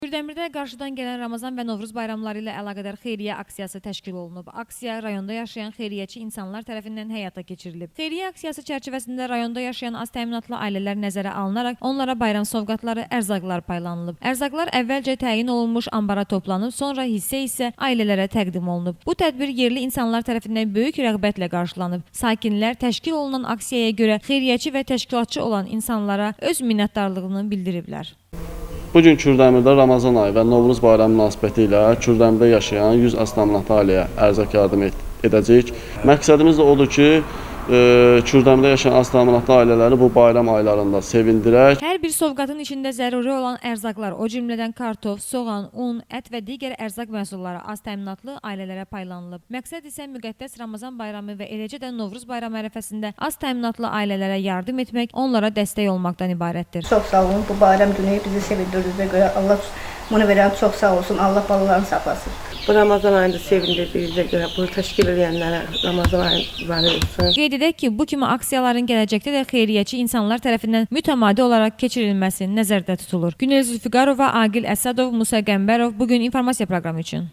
Kürdəmirdə qarşıdan gələn Ramazan və Novruz bayramları ilə əlaqədar xeyriyyə aksiyası təşkil olunub. Aksiya rayonda yaşayan xeyriyyəçi insanlar tərəfindən həyata keçirilib. Xeyriyyə aksiyası çərçivəsində rayonda yaşayan az təminatlı ailələr nəzərə alınaraq onlara bayram sovqatları, ərzaqlar paylanılıb. Ərzaqlar əvvəlcə təyin olunmuş ambara toplanıb, sonra hissə-hissə ailələrə təqdim olunub. Bu tədbir yerli insanlar tərəfindən böyük rəğbətlə qarşılanıb. Sakinlər təşkil olunan aksiyaya görə xeyriyyəçi və təşkilatçı olan insanlara öz minnətdarlığını bildiriblər. Bu gün Kürdəmirdə Ramazan ayı və Novruz bayramı münasibəti ilə Kürdəmirdə yaşayan 100 az təminatlı ailəyə ərzaq yardım edəcəyik. Məqsədimiz də odur ki, Kürdəmirdə yaşayan az təminatlı ailələri bu bayram aylarında sevindirək. Hər bir sovqatın içində zəruri olan ərzaqlar, o cümlədən kartof, soğan, un, ət və digər ərzaq məhsulları az təminatlı ailələrə paylanılıb. Məqsəd isə müqəddəs Ramazan bayramı və eləcə də Novruz bayramı ərəfəsində az təminatlı ailələrə yardım etmək, onlara dəstək olmaqdan ibarətdir. Çox sağ olun. Bu bayram günü bizi sevindirdiyinizə görə Allah bunu verən çox sağ olsun. Allah balalarını saxlasın. Bu Ramazan ayında sevindirdiyinizə görə bunu təşkil edənlərə Ramazan ayı mübarək olsun. Qeyd edək ki, bu kimi aksiyaların gələcəkdə də xeyriyyəçi insanlar tərəfindən mütəmadi olaraq keçirilməsi nəzərdə tutulur. Günel Zülfüqarova, Aqil Əsədov, Musa Qəmbərov. Bu gün informasiya proqramı üçün.